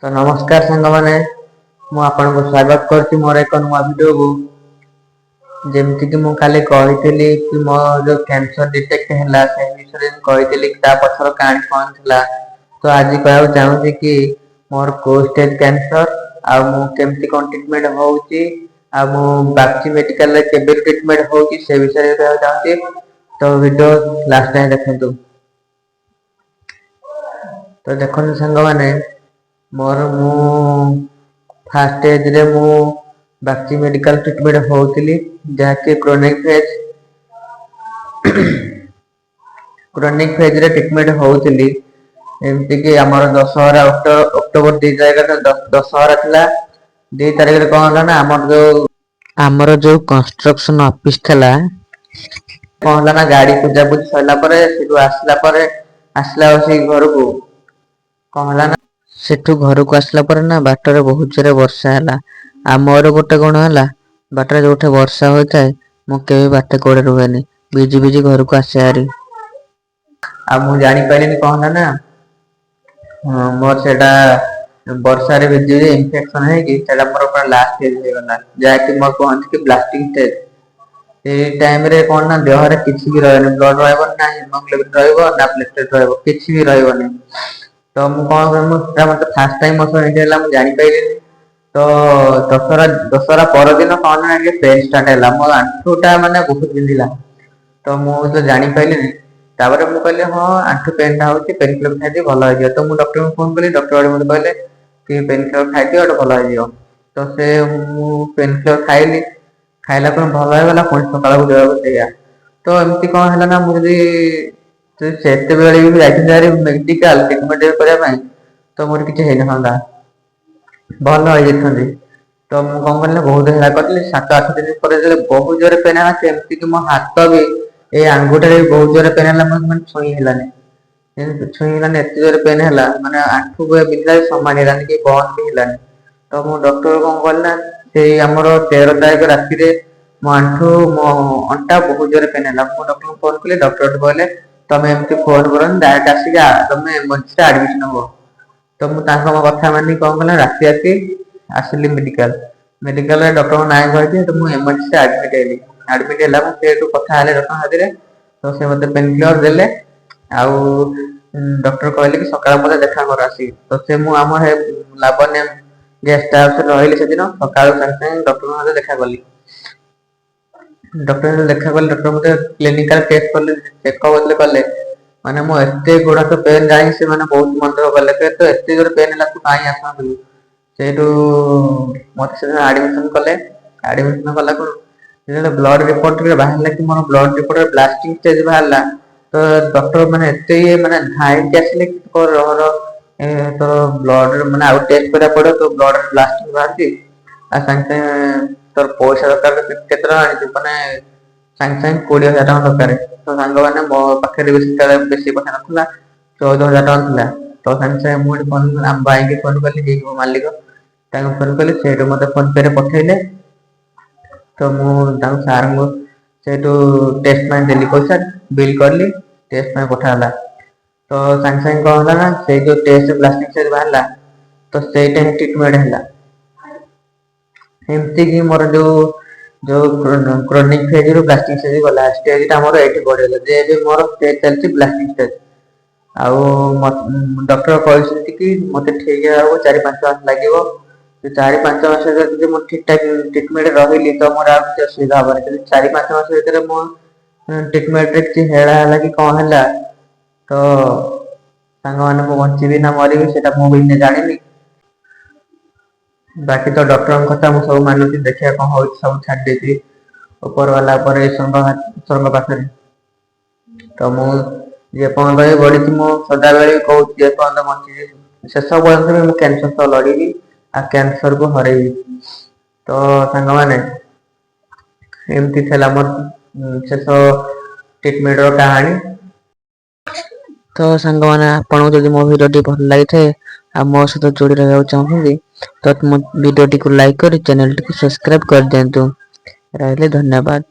ତ ନମସ୍କାର ସାଙ୍ଗମାନେ, ମୁଁ ଆପଣଙ୍କୁ ସ୍ୱାଗତ କରୁଛି ମୋର ଏକ ନୂଆ ଭିଡ଼ିଓକୁ। ଯେମିତିକି ମୁଁ କାଲି କହିଥିଲି କି ମୋ ଯୋଉ କ୍ୟାନ୍ସର ଡିଟେକ୍ଟ ହେଲା, ସେ ବିଷୟରେ ମୁଁ କହିଥିଲି କି ତା ପଛର କାହାଣୀ କଣ ଥିଲା। ତ ଆଜି କହିବାକୁ ଚାହୁଁଛି କି ମୋର କୋଉ ଷ୍ଟେଜ କ୍ୟାନ୍ସର ଆଉ ମୁଁ କେମିତି କଣ ଟ୍ରିଟମେଣ୍ଟ ହଉଛି ଆଉ ମୁଁ ବାଗଚି ମେଡିକାଲରେ କେବେ ଟ୍ରିଟମେଣ୍ଟ ହଉଛି, ସେ ବିଷୟରେ କହିବାକୁ ଚାହୁଁଛି। ତ ଭିଡ଼ିଓ ଲାଷ୍ଟ ଯାଏଁ ଦେଖନ୍ତୁ। ତ ଦେଖନ୍ତୁ ସାଙ୍ଗମାନେ, ମୁଁ ଫାର୍ଷ୍ଟ ଷ୍ଟେଜରେ ମୁଁ ବାଗଚି ମେଡିକାଲ ଟ୍ରିଟମେଣ୍ଟ ହଉଥିଲି, ଯାହାକି କ୍ରୋନିକ ଫେଜ୍। କ୍ରୋନିକ ଫେଜରେ ଟ୍ରିଟମେଣ୍ଟ ହଉଥିଲି। ଏମିତିକି ଆମର ଦଶହରା, ଅକ୍ଟୋବର 2 ତାରିଖରେ ଦଶହରା ଥିଲା। 2 ତାରିଖରେ କଣ ହେଲା ନା, ଆମର ଯୋଉ କନଷ୍ଟ୍ରକ୍ସନ ଅଫିସ ଥିଲା, କଣ ହେଲା ନା, ଗାଡି ପୂଜା ପୂଜି ସରିଲା ପରେ ସେଠୁ ଆସିଲା ପରେ, ଆସିଲା ବସିକି ଘରକୁ, କଣ ହେଲା ନା, ସେଠୁ ଘରକୁ ଆସିଲା ପରେ ନା ବାଟରେ ବହୁତ ଜୋରେ ବର୍ଷା ହେଲା। ଆଉ ମୋର ଗୋଟେ ଗୁଣ ହେଲା, ବାଟରେ ଯୋଉଠି ବର୍ଷା ହୋଇଥାଏ ମୁଁ କେବେ ବାଟେ କୋଉଠି ରୁହେନି, ଭିଜି ଭିଜି ଘରକୁ ଆସେ ହାରି। ଆଉ ମୁଁ ଜାଣିପାରିଲିନି, କଣ ହେଲା ନା, ମୋର ସେଇଟା ବର୍ଷାରେ ଭିଜି ଭିଜି ଇନଫେକ୍ସନ ହେଇକି ସେଇଟା ମୋର ପୁରା ଲାଷ୍ଟ ଷ୍ଟେଜ ହେଇଗଲା, ଯାହାକି ମୋର କୁହନ୍ତି କି ବ୍ଲାଷ୍ଟିଂ ଷ୍ଟେଜ। ସେଇ ଟାଇମରେ କଣ ନା, ଦେହରେ କିଛି ବି ରହିବନି, ବ୍ଲଡ ରହିବନି, ନା ହିମୋଗ୍ଲୋବିନ ରହିବ, ନା ପ୍ଲେଟଲେଟ ରହିବ, କିଛି ବି ରହିବନି। ତ ମୁଁ କଣ କରେ, ମୁଁ ସେଟା ମତେ ଫାର୍ଷ୍ଟ ଟାଇମ ମୋ ସହ ଏମିତି ହେଲା, ମୁଁ ଜାଣିପାରିଲିନି। ତ ଦଶହରା ଦଶହରା ପରଦିନ କଣ ନା, ଟିକେ ପେନ୍ ଷ୍ଟାର୍ଟ ହେଲା, ମୋ ଆଣ୍ଠୁଟା ମାନେ ବହୁତ ବିନ୍ଧିଲା। ତ ମୁଁ ତ ଜାଣିପାରିଲିନି। ତାପରେ ମୁଁ କହିଲି, ହଁ, ଆଣ୍ଠୁ ପେନ୍ ଟା ହଉଛି, ପେନ୍ କିଲର ଖାଇଦିଏ, ଭଲ ହେଇଯିବ। ତ ମୁଁ ଡକ୍ଟରଙ୍କୁ ଫୋନ କଲି। ଡକ୍ଟର ମତେ କହିଲେ କି ପେନ୍ କିଲର ଖାଇଦିଅ, ଏଇଟା ଭଲ ହେଇଯିବ। ତ ସେ ମୁଁ ପେନ୍ କିଲର ଖାଇଲି, ଖାଇଲା ପରେ ଭଲ ହେଇଗଲା। ପୁଣି ସକାଳକୁ ଦେବାକୁ ସେଇଆ। ତ ଏମିତି କଣ ହେଲା ନା, ମୁଁ ଯଦି ସେତେବେଳେ ବି ଯାଇଥାନ୍ତି ଭାରି ମେଡିକାଲ ଟ୍ରିଟମେଣ୍ଟ କରିବା ପାଇଁ, ତ ମୋର କିଛି ହେଇନଥାନ୍ତା, ଭଲ ହେଇଯାଇଥାନ୍ତି। ତ ମୁଁ କଣ କଲି ନା, ବହୁତ ହେଳା କରିଥିଲି। 7-8 ଦିନ ପରେ ଯେତେବେଳେ ବହୁତ ଜୋରେ ପେନ୍ ହେଲା, ସେମିତି କି ମୋ ହାତ ବି, ଏଇ ଆଙ୍ଗୁଠିରେ ବି ବହୁତ ଜୋରେ ପେନ୍ ହେଲା, ମାନେ ଛୁଇଁ ହେଲାନି, ଛୁଇଁ ହେଲାନି, ଏତେ ଜୋରେ ପେନ୍ ହେଲା। ମାନେ ଆଣ୍ଠୁ ବିନ୍ଧିଲା, ସମ୍ଭାଳି ହେଲାନି କି ବନ୍ଦ ବି ହେଲାନି। ତ ମୁଁ ଡକ୍ଟର କଣ କଲି ନା, ସେଇ ଆମର 13 ତାରିଖ ରାତିରେ ମୋ ଆଣ୍ଠୁ, ମୋ ଅଣ୍ଟା ବହୁତ ଜୋରେ ପେନ୍ ହେଲା। ମୁଁ ଡକ୍ଟରଙ୍କୁ ଫୋନ କଲି। ଡକ୍ଟର କହିଲେ, ତମେ ଏମିତି ଫୋନ କରନି, ଡାଇରେକ୍ଟ ଆସିକି ତମେ ଏମର୍ଜେନ୍ସି ଆଡମିସନ ହୁଅ। ତ ମୁଁ ତାଙ୍କ କଥା ମାନି କଣ କଲି, ରାତି ରାତି ଆସିଲି ମେଡିକାଲ। ମେଡିକାଲରେ ଡକ୍ଟରଙ୍କ ନାଁ କହିକି ତ ମୁଁ ଏମର୍ଜେନ୍ସି ଆଡମିଟ ହେଲି। ଆଡମିଟ ହେଲା ମୁଁ ସେଇଠୁ କଥା ହେଲି ଡକ୍ଟରଙ୍କ ସାଥିରେ। ତ ସେ ମତେ ପେନ୍ କିଲର ଦେଲେ ଆଉ ଡକ୍ଟର କହିଲେ କି ସକାଳେ ମତେ ଦେଖା କର ଆସିକି। ତ ସେ ମୁଁ ଆମ ଲାବଣ୍ୟ ଗେଷ୍ଟ ହାଉସରେ ରହିଲି। ସେଦିନ ସକାଳୁ ସାଙ୍ଗେ ସାଙ୍ଗେ ଡକ୍ଟରଙ୍କ ସହିତ ଦେଖା କଲି। ଡକ୍ଟର ଦେଖା କଲି, ଡକ୍ଟର ମତେ କ୍ଲିନିକାଲ ଟେଷ୍ଟ କଲେ, ଚେକଅପ୍ କଲେ। ମାନେ ମୁଁ ଏତେ ଗୋଡ ହାତ ପେନ୍ ଜାଣି ସେମାନେ ବହୁତ ମନ ଦୁଃଖ କଲେ, ତ ଏତେ ଜୋରେ ପେନ୍ ହେଲା, ତୁ କାହିଁ ଆସୁନଥିଲୁ? ସେଇଠୁ ମତେ ସେଦିନ ଆଡମିସନ କଲେ। ଆଡମିସନ କଲା କଣ, ଯେତେବେଳେ ବ୍ଲଡ ରିପୋର୍ଟ ବାହାରିଲା କି ମୋର ବ୍ଲଡ ରିପୋର୍ଟ ବ୍ଲାଷ୍ଟିଂ ଷ୍ଟେଜ ବାହାରିଲା, ତ ଡକ୍ଟର ମାନେ ଏତେ ଇଏ ମାନେ ଧାଇଁକି ଆସିଲେ କି ରହ ରହ, ତୋର ବ୍ଲଡ ମାନେ ଆଉ ଟେଷ୍ଟ କରିବାକୁ ପଡିବ, ତୋ ବ୍ଲଡ ବ୍ଲାଷ୍ଟିଂ ବାହାରିଛି ଆଉ ସାଙ୍ଗେ ସାଙ୍ଗେ ତୋର ପଇସା ଦରକାର, କେତେ ଟଙ୍କା ଆଣିଛୁ? ମାନେ ସାଙ୍ଗେ ସାଙ୍ଗେ 20,000 ଟଙ୍କା ଦରକାର। ତ ସାଙ୍ଗମାନେ, ମୋ ପାଖରେ ବି ସେତେବେଳେ ବେଶୀ ପଇସା ନଥିଲା, 14,000 ଟଙ୍କା ଥିଲା। ତ ସାଙ୍ଗେ ସାଙ୍ଗେ ମୁଁ ଏଠି ଫୋନ ଆମ ଭାଇକି ଫୋନ କଲି, ଯିଏ ମୋ ମାଲିକ, ତାଙ୍କୁ ଫୋନ କଲି। ସେଇଠୁ ମତେ ଫୋନ ପେ ରେ ପଠେଇଲେ। ତ ମୁଁ ତାଙ୍କୁ ସାରଙ୍କୁ ସେଇଠୁ ଟେଷ୍ଟ ପାଇଁ ଦେଲି ପଇସା, ବିଲ୍ କଲି, ଟେଷ୍ଟ ପାଇଁ ପଠାଗଲା। ତ ସାଙ୍ଗେ ସାଙ୍ଗେ କଣ ହେଲା ନା, ସେଇ ଯୋଉ ଟେଷ୍ଟ ବ୍ଲାଷ୍ଟିଂ ଷ୍ଟେଜ ବାହାରିଲା, ତ ସେଇଟା ହିଁ ଟ୍ରିଟମେଣ୍ଟ ହେଲା। ଏମିତି କି ମୋର ଯୋଉ ଯୋଉ କ୍ରୋନିକ ଫେଜ ରୁ ବ୍ଲାଷ୍ଟିଂ ଷ୍ଟେଜ ଗଲା, ଷ୍ଟେଜ ଟା ଆମର ଏଇଠି ବଢିଗଲା ଯେ ଏବେ ମୋର ଷ୍ଟେଜ ଚାଲିଛି ବ୍ଲାଷ୍ଟିଂ ଷ୍ଟେଜ। ଆଉ ଡକ୍ଟର କହିଛନ୍ତି କି ମତେ ଠିକ ହେବାକୁ 4-5 ମାସ ଲାଗିବ। 4-5 ମାସ ଭିତରେ ଯଦି ମୁଁ ଠିକ ଠାକ ଟ୍ରିଟମେଣ୍ଟ ରହିଲି, ତ ମୋର ଆଉ କିଛି ଅସୁବିଧା ହବନି। ଯଦି 4-5 ମାସ ଭିତରେ ମୋ ଟ୍ରିଟମେଣ୍ଟରେ କିଛି ହେଳା ହେଲା କି କଣ ହେଲା, ତ ସାଙ୍ଗମାନେ, ମୁଁ ବଞ୍ଚିବି ନା ମରିବି, ସେଇଟା ମୁଁ ବି ଜାଣିନି। ବାକି ତ ଡକ୍ଟରଙ୍କ କଥା ମୁଁ ସବୁ ମାନୁଛି। ଦେଖିବା କଣ ହଉଛି। ସବୁ ଛାଡି ଦେଇଛି ଉପର ବାଲା ଉପରେ, ଈଶ୍ୱରଙ୍କ ପାଖରେ। ତ ମୁଁ ଯେପର୍ଯ୍ୟନ୍ତ ବି ବଢିଛି, ମୁଁ ସଦାବେଳେ କହୁଛି, ଯେପର୍ଯ୍ୟନ୍ତ ବଞ୍ଚିଛି ଶେଷ ପର୍ଯ୍ୟନ୍ତ ବି ମୁଁ କ୍ୟାନ୍ସର ସହ ଲଢିବି ଆଉ କ୍ୟାନ୍ସରକୁ ହରେଇବି। ତ ସାଙ୍ଗମାନେ, ଏମିତି ଥିଲା ମୋର ଶେଷ ଟ୍ରିଟମେଣ୍ଟର କାହାଣୀ। ତ ସାଙ୍ଗମାନେ, ଆପଣଙ୍କୁ ଯଦି ମୋ ଭିଡ଼ିଓଟି ଭଲ ଲାଗିଥାଏ ଆଉ ମୋ ସହିତ ଯୋଡ଼ି ରହିବାକୁ ଚାହୁଁଛନ୍ତି, ତ ମୋ ଭିଡ଼ିଓଟିକୁ ଲାଇକ୍ କରି ଚ୍ୟାନେଲଟିକୁ ସବସ୍କ୍ରାଇବ କରିଦିଅନ୍ତୁ। ରହିଲି, ଧନ୍ୟବାଦ।